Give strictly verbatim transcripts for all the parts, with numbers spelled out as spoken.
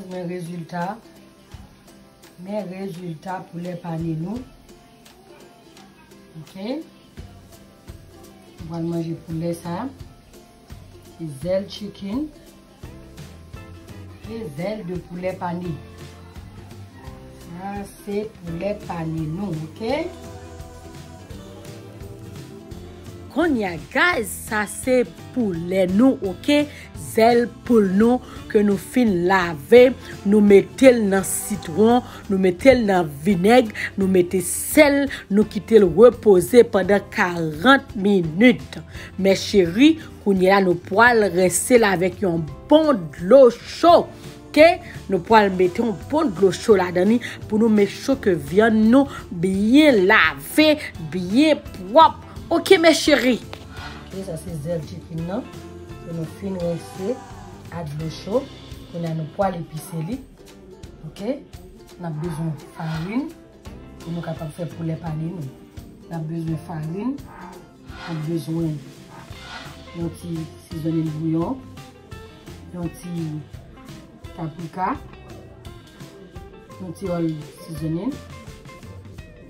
Men rezilta, men rezilta poulè pane nou. Ok. Nou pral manje poulè sa. Se zèl chicken. Se zèl de poulè pane. Sa se poulè pane nou, ok? Kounye a, guys, sa se poulè nou, ok? Zèl poul nou ke nou fin lave, nou mete l nan sitwon, nou mete l nan vinèg, nou mete sèl, nou kite l repoze pandan karant minit. Mes chéris, kounye a nou pral rense l avèk yon bon dlo cho. Ok, nou pral mete yon bon dlo cho ladan li pou nou make sure ke vyann nou byen lave, byen pwòp. Ok, mes chéris. Ok, sa se zèl chicken nan ke nou fin rense ak dlo cho. Kounye a nou pral epise li. Ok, n ap bezwen farin pou nou kapab fè poulè pane nou. N ap bezwen farin, n ap bezwen yon ti seasoning bouyon, yon ti paprika, yon ti oil seasoning,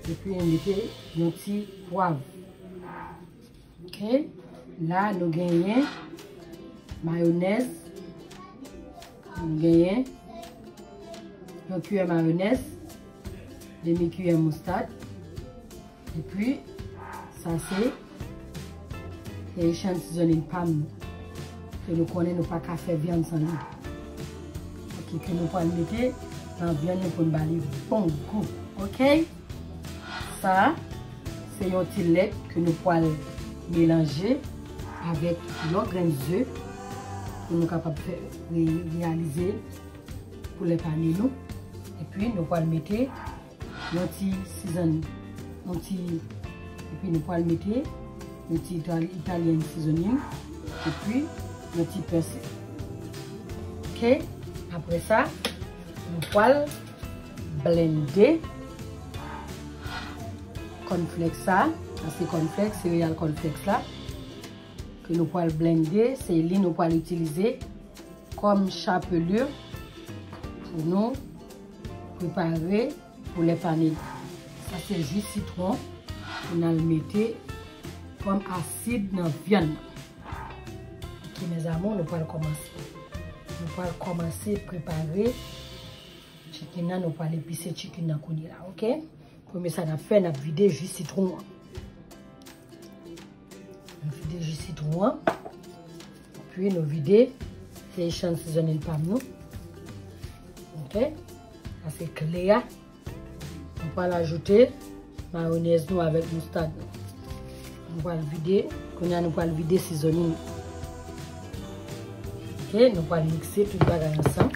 epi nou mete yon ti pwav. Ok, la nou genyen mayonèz, nou genyen yon kiyè mayonèz, demi kiyè moustad, epi sa se echantizonnen pa m ke nou konnen nou pa ka fè vyann san li. Ok, ke nou pral mete nan vyann nou pou n ba li bon gou. Ok? Sa, se yon ti lèt ke nou pral melanje avèk yon grenn ze pou nou kapab fè re- reyalize poulè pane nou. Epi nou pral mete yon ti season, yon ti, epi nou pral mete yon ti itali- Italian seasoning, epi yon ti pèsi. Ok, apre sa, nou pral blende cornflakes sa, sa se cornflakes, sereyal cornflakes la, ke nou pral blende, se li nou pral itilize kòm chapelure pou nou prepare poulè pane. Sa se ji sitwon pou n al mete kòm asid nan vyann nan. Ok, mes amours, nou pral kòmanse. Nou pral kòmanse prepare chicken nan, nou pral epise chicken nan kounye la, ok? Premye sa n ap fè, n ap vide ji sitwon an. Nou vide ji sitwon an. Epi nou vide echantizonnen pa m nou. Ok? Sa se kle a. Nou pral ajoute mayonèz nou avèk moustad nou. Nou pral vide. Kounye a nou pral vide seasoning nou. Ok, nou pral mikse tout bagay ansanm.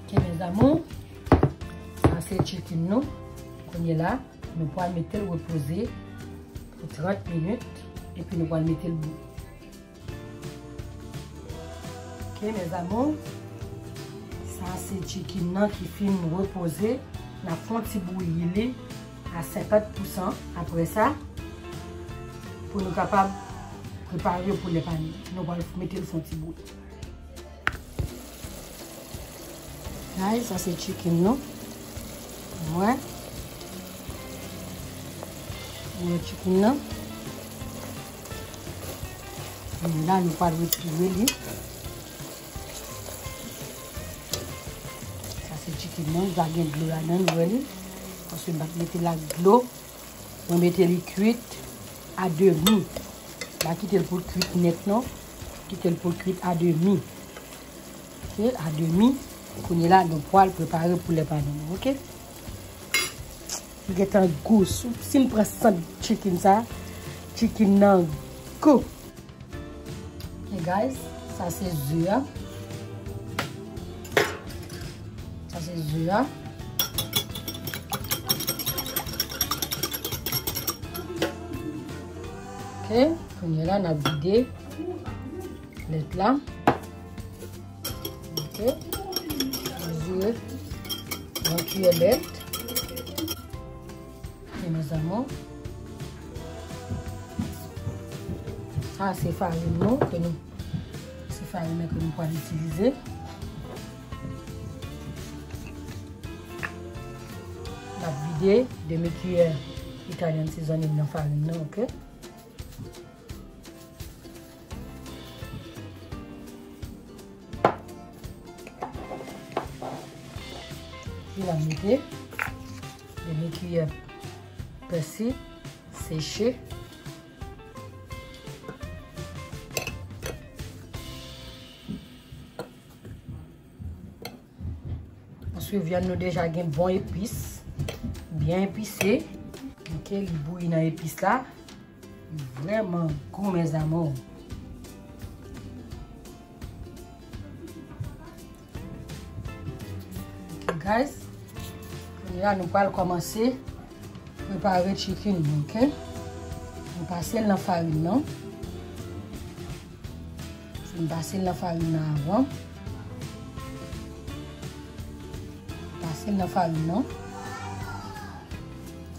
Ok, mes amours, sa se chicken nou. Kounye la, nou pral mete l repoze pou trant minit, epi nou pral mete l bouyi. Ok, mes amours, sa se chicken nan ki fin repoze. N ap fè yon ti bouyi li a senkant pousan. Apre sa, pou nou kapab prepare poulè pa nou, nou pral mete l fè yon ti bouyi. Guys, sa se chicken nou. Mwen. Mwen chicken nan. E la, nou pral retire li. Sa se chicken nan, li pa gen dlo ladan, nou wè li. Paske m pa t mete l ak dlo. Mwen mete li kwit a demi. Pa kite l pou l kwit nèt non. Kite l pou l kwit a demi. Ok, a demi. Kounye la, nou pral prepare poulè pa nou, ok? Li gentan gou. Si, si n pran sant chicken sa, chicken nan gou. Ok, guys, sa se ze a. Sa se ze a. Ok, kounye la, n ap vide lèt la. Ok, mezire yon kiyè lèt. E mes amours, Sa se farin nou ke nou, se farin nan ke nou pral itilize. N ap vide demi kiyè Italian seasoning nan farin nan, oke? Epi n ap mete demi kiyè pèsi seche. Paske vyann nou deja gen bon epis, byen epise. Oke, li bouyi nan epis la. Li vrèman gou, mes amours. Ok, guys. Kounye a, nou pral kòmanse prepare chicken nou, ok? Nou pase l nan farin nan. Fin pase l nan farin nan avan. Pase l nan farin nan.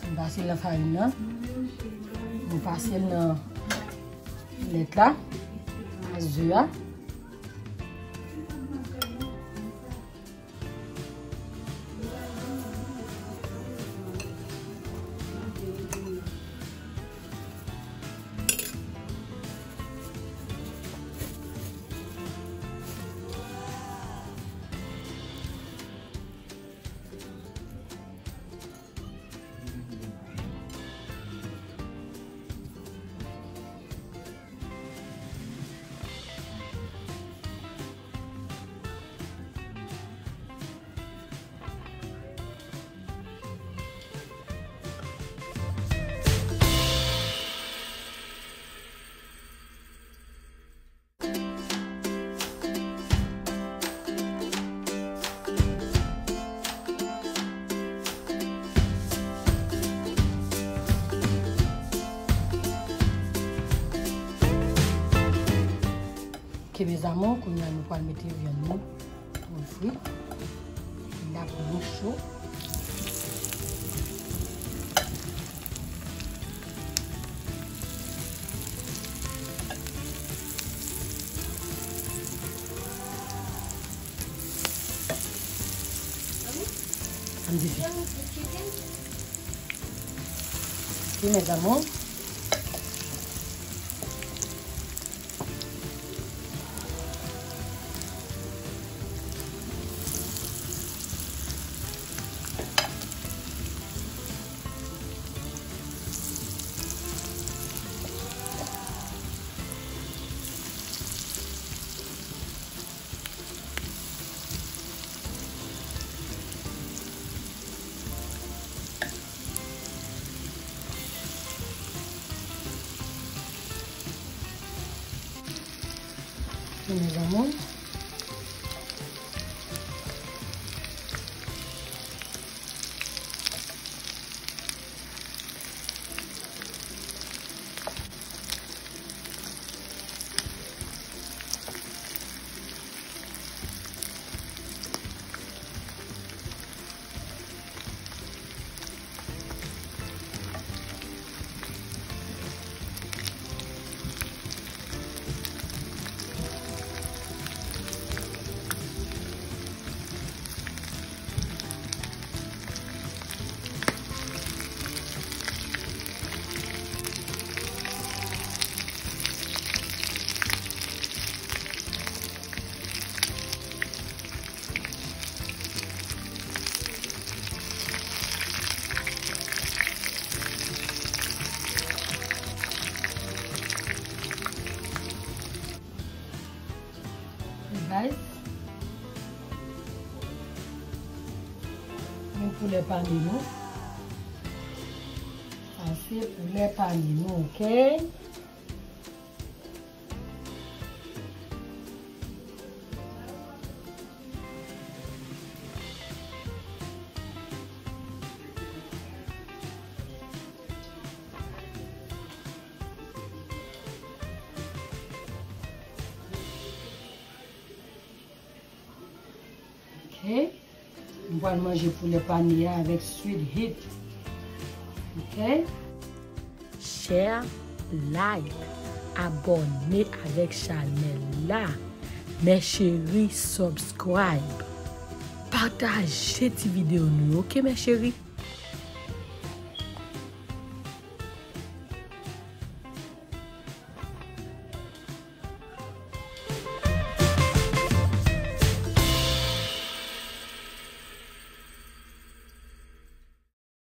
Fin pase l nan farin nan. Nou pase l nan filèt la. Ak ze a. Ok, mes amours, kounye a nou pral mete vyann nou. Pou l fri. L ap byen cho. Ann di fi. Ok, mes amours. Mes amours. Guys, men poulè pane nou. Sa se poulè pane nou, ok? Ok. M pral manje poulè pane a avèk sweet heat. Ok. Share, like, abòne avèk chanèl la. Mes chéris, subscribe. Pataje ti videyo nou yo, oke, mes chéris?